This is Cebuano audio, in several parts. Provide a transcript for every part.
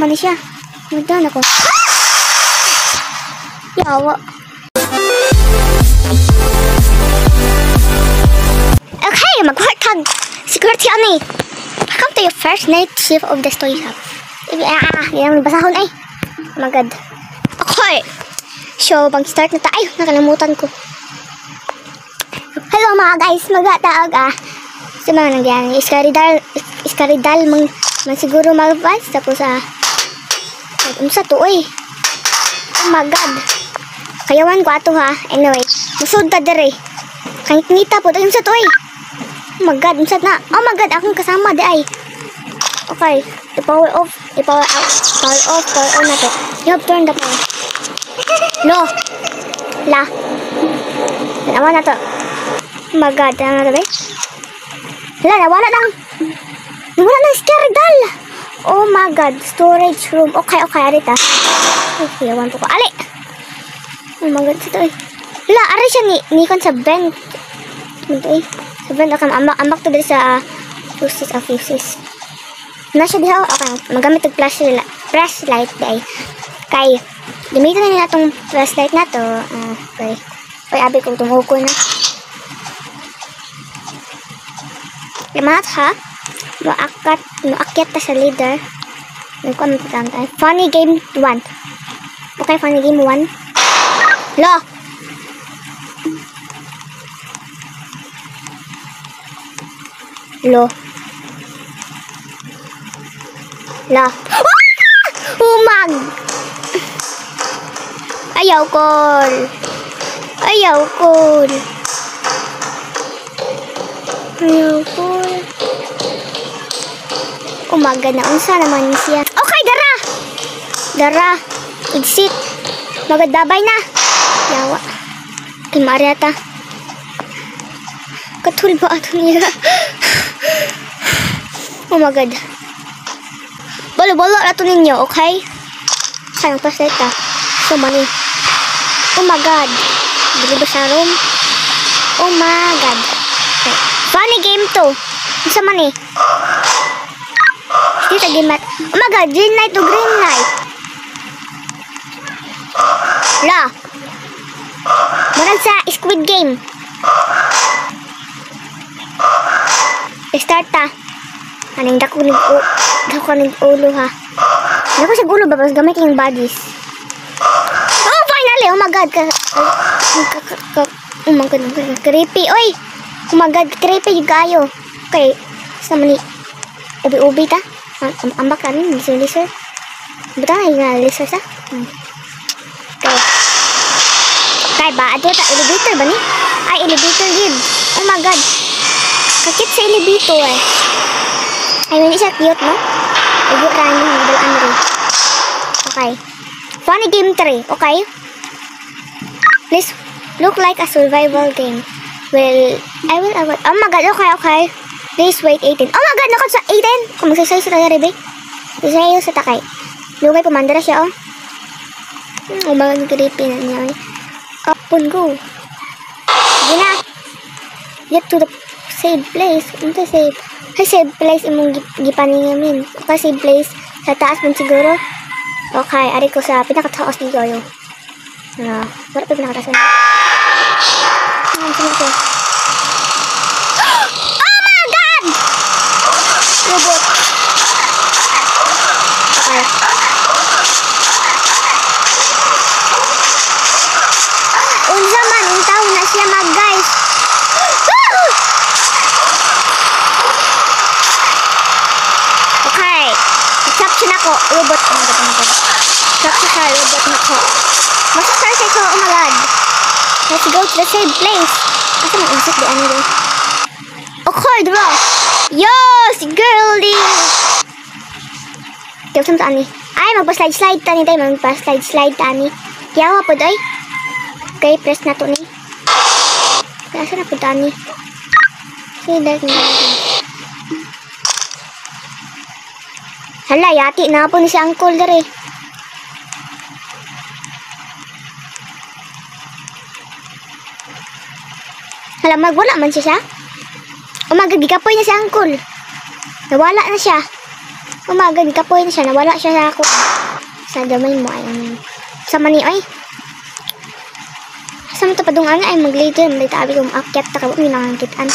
man ni siya. Magdaan ako. Yawa. Okay, mag-work. Security ani. Welcome to your first night shift of the toy shop. Yan ang basahon ay. Oh my God. Okay. So, pag-start na tayo. Nakalimutan ko. Hello mga guys, magataog ah. Sa mga nangyari, iskaridal mang man siguro mag-advance tapos ah. Unsa to oy? Oh my God. Kayawan ko ato ha. Anyway, musud ta dere. Kangita po unsa to oy? Oh my God, unsa na? Oh my God, akong kasama di ay. Okay, the power off, the power out, power off, power on na to. You have turned the power. No. La. Tanawa na to. Oh my God, tanawa na to ba? Hala, nawala lang. Nawala ng scary doll. Oh my God, storage room. Okay, okay, arita. Okay, yawan po ko. Ali! Oh my God, ito eh. Hala, ari siya ni kon sa vent. Ito eh. Sa vent, okay, ambak to diri sa fuses, fuses. Na siya diha, okay, magamit og flashlight day. Kay, gamitin na nila tong flashlight na to. Okay. Oy, abi kong tumuko na. Limat ha? Muakyat ta sa leader. Funny game 1. Okay, funny game 1. Lo! Lo. La. Ah! Umag! Ayaw call. Ayaw call. Ayaw call. Umaga na. Unsa naman siya. Okay, dara! Dara. Exit. Magadabay na. Yawa. Kay Mariata. Katulba ato niya. Oh my God. Balo-balo na to ninyo, okay? Sayang paseta. So many. Oh my God. Dili ba sa room? Oh my God. Okay. Funny game to. Unsa man eh? Dito game mat. Oh my God, green light to green light. La. Murag sa Squid Game. Start ta. Aning dako nig ulo ha. Dako sa ulo ba bas gamay kayong bodies. Oh, finally. Oh my God. Oh my God, creepy. Oy. Oh my God, creepy yung kayo. Okay. Sa mani ubi-ubi ta. Ambak kami, lisor-lisor. Buta nga lisor sa. Okay. Kay ba ato ta elevator ba ni? Ay, elevator gid. Oh my God. Kakit sa elevator eh. Ay, hindi siya cute, no? Igo ra ni dalaan rin. Okay. Funny game 3, okay? This look like a survival game. Well, I will. Oh my God, okay, okay. Please wait 18. Oh my God, nakot sa 18. Kung magsasayo sa tayo, rebe. Magsasayo sa takay. Lugay, pumandara siya, oh. Oh my God, creepy na niya. Up and go. Sige na. Get to the save place. Ano save? Ay, save place imong gipaningamin. Okay, save place. Sa taas man siguro. Okay, ari ko sa pinakataas ni Yoyo. Ano? Wala pa pinakataas. Ano siya? Oh my God! Robot. Okay. Unsa man, intaw na siya mag guys. Okay. Caption ako. Robot. Oh my God, oh my God. Caption sa robot na ko. Masasar sa ito. Oh my God. Let's go to the same place. Asa man exit di ano rin. Okay, draw. Yes, girlie. Caption sa ani. Ay, magpa-slide-slide tani tayo. Magpa-slide-slide tani. Yawa po doy. Okay, press na to ni. Asa na po tani? Sige, dahil na. Hala, yati na po ni si Uncle dere. Hala, magwala man siya siya. Oh my God, gikapoy na si Uncle. Nawala na siya. Oh my God, kapoy na siya. Nawala siya sa ako. Sa gamay mo ay. Sa mani ay. Sa mo padung ana ay mag-later mag-tabi kung akyat ta ka mo nangangitan.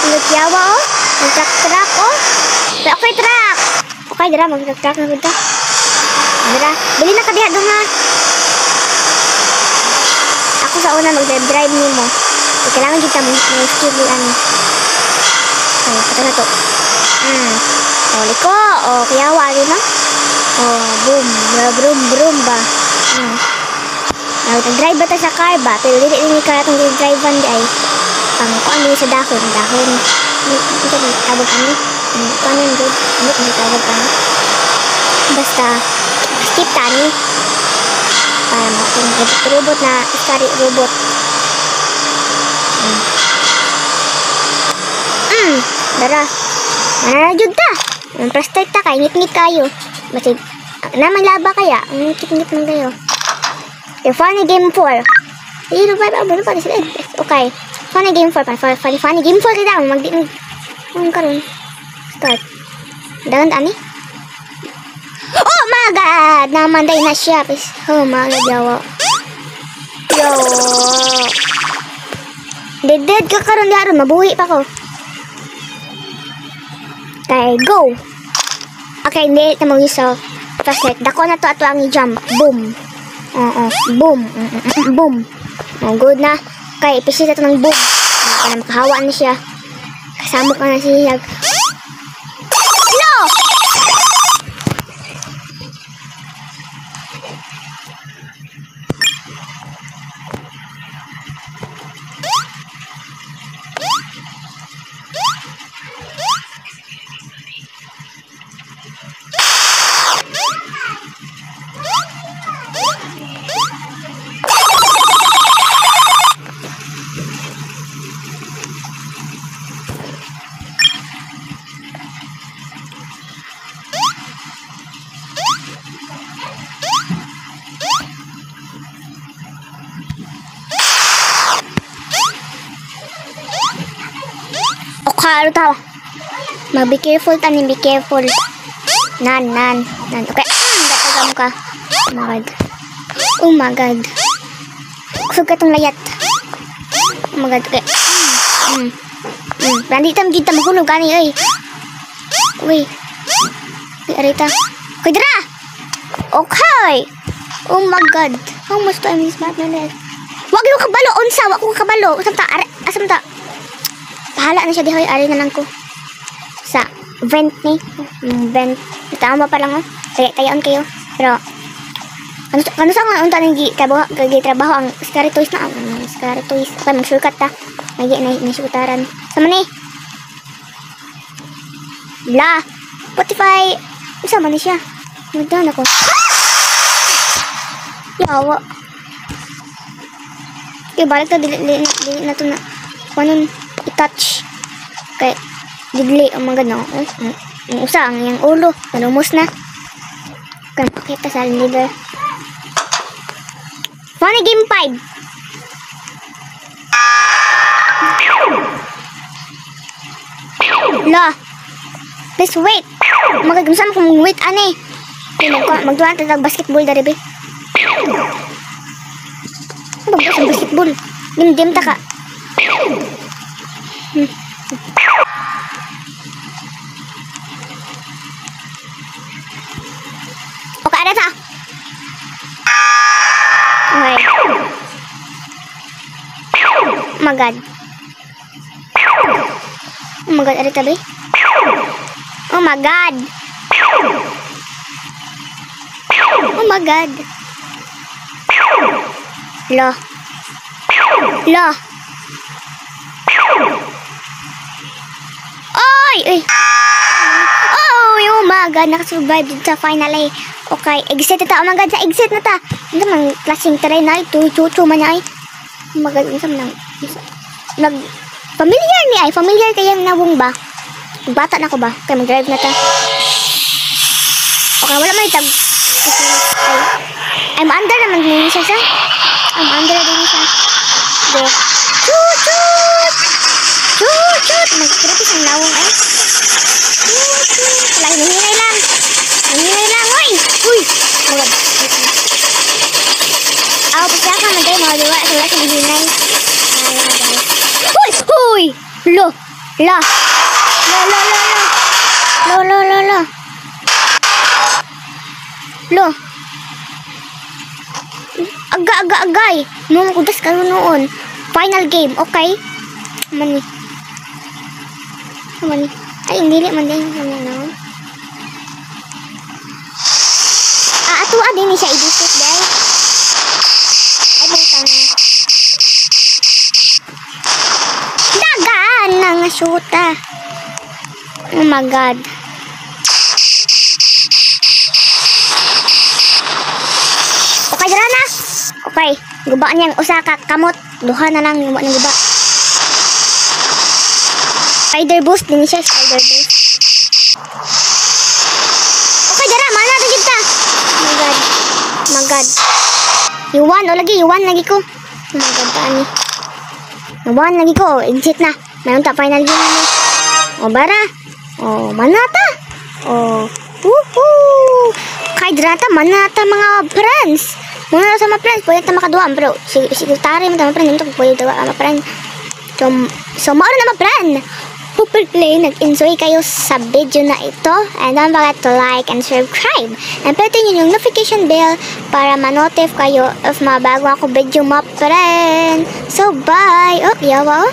Nagyawa oh. Nag-truck oh. Okay truck. Okay dira mag-truck na gud ta. Dira, dili na ka diha dong ha. Ako sa una mag-drive nimo. Kailangan kita mo skill ani. Ay, pato na to. Oh, liko. Oh, kuyawa rin no. Oh, boom, brum brum ba. Nag-drive ba ta sa car ba? Pero dili ni car atong gi-drive-an di ay pang kuan ni sa dahon, dahon. Ito tawag ani. Kuan ni good. Ano ni tawag ani? Basta skip ta ni. Para mo kung robot na scary robot. Dara. Mana jud ta. Press start ta kay ngit-ngit kayo. Basig naman laba kaya, ngit-ngit man kayo. Okay, funny game 4. Ayun, pa sila. Okay. Funny game 4 pa. Funny game 4 kita magdi ang karon. Start. Dagan ani. Oh my God! Namanday na siya. Oh my God, yawa. Yo. Dead ka karon diha mabuhi pa ko. Okay, go. Okay, hindi ta mag-use sa flashlight. Dako na to ato ang i-jump. Boom. Oo, boom. Boom. Oh, good na. Okay, ipisit ito ng boom. Para makahawa na siya. Kasama ka na siya. No! Okay, tawa. Mag be careful tanin, be careful. Nan, nan, nan. Okay. Gatagam ka. Oh my God. Oh my God. Kusog ka tong layat. Oh my God. Okay. Nandito dito mahulog ani oy. Uy. Uy, arita. Okay, dira. Okay. Oh my God. How much time is my left? Wag yung kabalo unsa, wag ko kabalo. Asam ta? Asam ta? Bahala na siya dihoy, ari na lang ko. Sa vent ni. Vent. Tama pa lang oh. Tayaon kayo. Pero ano sa nga unta nang gi trabaho ang scary toys na ang scary toys. Okay, mag-shortcut ta. Lagi na shortcutaran. Sama ni. La. Spotify. Unsa man ni siya? Magdown ako. Yawa. Okay, balik ta dili na to na. Kunon i-touch. Okay. Dili oh my God no. Ang usa ang iyang ulo, nalumos na. Okay, pakita sa leader. Funny game 5. La. Please wait. Magagumsam kung wait ani. Magduan ta basketball dari be. Ano ba sa basketball? Dim-dim ta ka. Okay, ada ta. Okay. Oh my God. Oh my God, ada ta be? Oh my God. Oh my God. La. La. Oy! Oy! Oh, oh my God, nakasurvive dito sa final eh. Okay, exit na ta. Oh my God, sa exit na ta. Ano man, klaseng try na ito. Chuchu man ay. Oh my God, ano man. Nag, familiar ni ay. Familiar kayang nawong ba? Bata na ko ba? Kaya mag-drive na ta. Okay, wala man itag. Ay, I'm under naman din siya sa. I'm under din siya. Go. Chut! Chut! Chut! Chut! Mag-creepy sa nawong ay. Chut! Chut! Wala, hinihinay lang. Ang hinay. Ay, guys. Hoy! Hoy! Lo! La! La, la, la, la! Lo, lo, lo, lo! Lo! Aga, aga, agay! Nung kudas ka noon. Final game, okay? Mani. Mani. Ay, hindi man din. Ano no? Ah, ato din ni siya i-defeat, guys. Ay, butang. Dagan na nga shoota. Oh my God. Okay, dara na. Okay, guba niyang usa ka kamot. Duha na lang yung guba. Spider boost din siya, spider boost. Okay, dara, mana na kita. Oh my God. Oh my God. Yuan, o lagi, yuan lagi ko. Oh my God, tani. Yuan lagi ko, exit na. Mayroon ta final game ni. O bara. O manata. O woohoo. Kay dara ta manata mga friends. Muna sa mga friends, pwede ta makaduwa, pero si sekretary mo ta mga friend, ito pwede ta mga friend. So mao na mga friend. Hopefully, nag-enjoy kayo sa video na ito. And don't forget to like and subscribe. And pwede nyo yung notification bell para ma-notify kayo if mabago ako video mga friend. So, bye! Oh, yawa oh.